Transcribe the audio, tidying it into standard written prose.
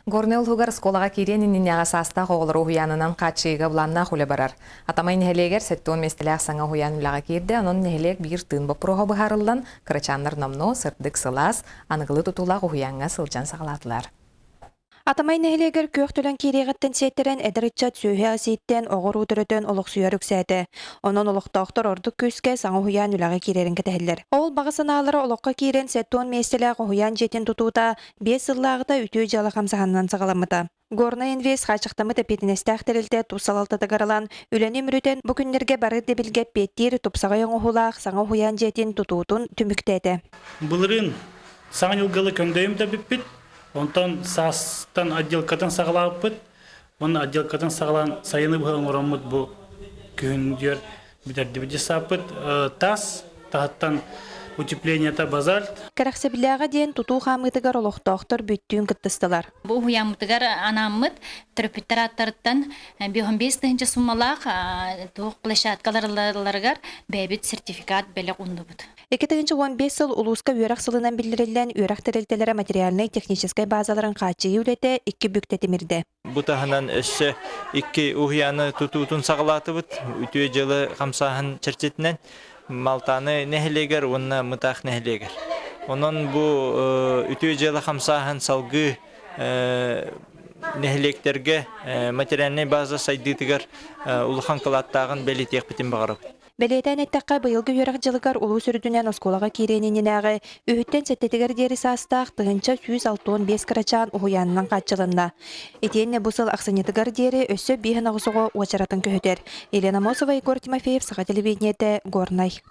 Горнай улууһугар оскуолаҕа киириэн иннинээҕи саастаах оҕолору уһуйаанынан хааччыйыыга былааннаах үлэ барар. Атамай нэһилиэгэр 70 миэстэлээх саҥа уһуйаан үлэҕэ киирдэ, онон нэһилиэк биир тыын боппуруоһа быһаарыллан, кырачааннар номнуо сырдык сылаас, аныгылыы тутуулаах уһуйааҥҥа сылдьан саҕалаатылар. Атамай нэһилиэгэр күөх төлөн киириэҕиттэн сиэттэрэн эдэр ыччат сүөһү асииттэн оҕо-уруу төрөтөн олохсуйар үксээтэ. Онон олохтоохтор ордук күүскэ саҥа уһуйаан үлэҕэ киирэрин кэтэһэллэр. Ол баҕа санаалара олоххо киирэн 70 миэстэлээх уһуйаан дьиэтин тутуута 5 сыллааҕыта үтүө дьыала хамсааһынынан саҕаламмыта. Горнай Инвест хааччахтаммыт эппиэтинэстээх тэрилтэ тус салалтатыгар ылан, үлэни үмүрүтэн бу күннэргэ бары ирдэбилгэ эппиэттиир тупсаҕай оҥоһуулаах саҥа уһуйаан дьиэтин тутуутун түмүктээтэ. Былырыын Саҥа дьылгалы көҥдөйүм да бүппүт. Онтон саастан отделкатын саҕалаабыппыт. Уонна отделкатын саҕалаан сайыны быһа оҥороммут бу күһүн бүтэрдибит дьыссааппыт. Таас таһыттан утеплениета базальт. Кэрэхсэбиллээҕэ диэн тутуу хаамыытыгар олохтоохтор бүттүүн кыттыстылар. Бу уһуйааммытыгар анааммыт төрөппүттэр ааттарыттан 55 тыһыынча суммалаах туох площадкаларыларыгар бэйэбит сертификат бэлэх ууннубут. 2015 сыл улууска үөрэх сылынан биллэриллэн, үөрэх тэрилтэлэрэ материальнай-техническэй базаларын хааччыйыы үлэтэ икки бүк тэтимирдэ. Бу таһынан өссө икки уһуйааны тутуутун саҕалаатыбыт. Үтүө дьыала хамсааһын чэрчитинэн Малтааны нэһилиэгэр уонна Мытаах нэһилиэгэр. Онон бу үтүө дьыала хамсааһын салгыы нэһилиэктэргэ материальнай база сайдыытыгар улахан кылааттааҕын бэлиэтиэхпитин баҕарабыт. Бэлиэтээн эттэххэ, быйылгы үөрэх дьылыгар улуус үрдүнэн оскуолаҕа киириэн иннинээҕи үһүттэн сэттэтигэр диэри саастаах 1165 кырачаан уһуйаанынан хааччылынна. Итиэннэ бу сыл ахсынньытыгар диэри өссө 5 оҕо уочаратын көһүтэр. Елена Мосова, Егор Тимофеев, Саха телевидениетэ, Горнай.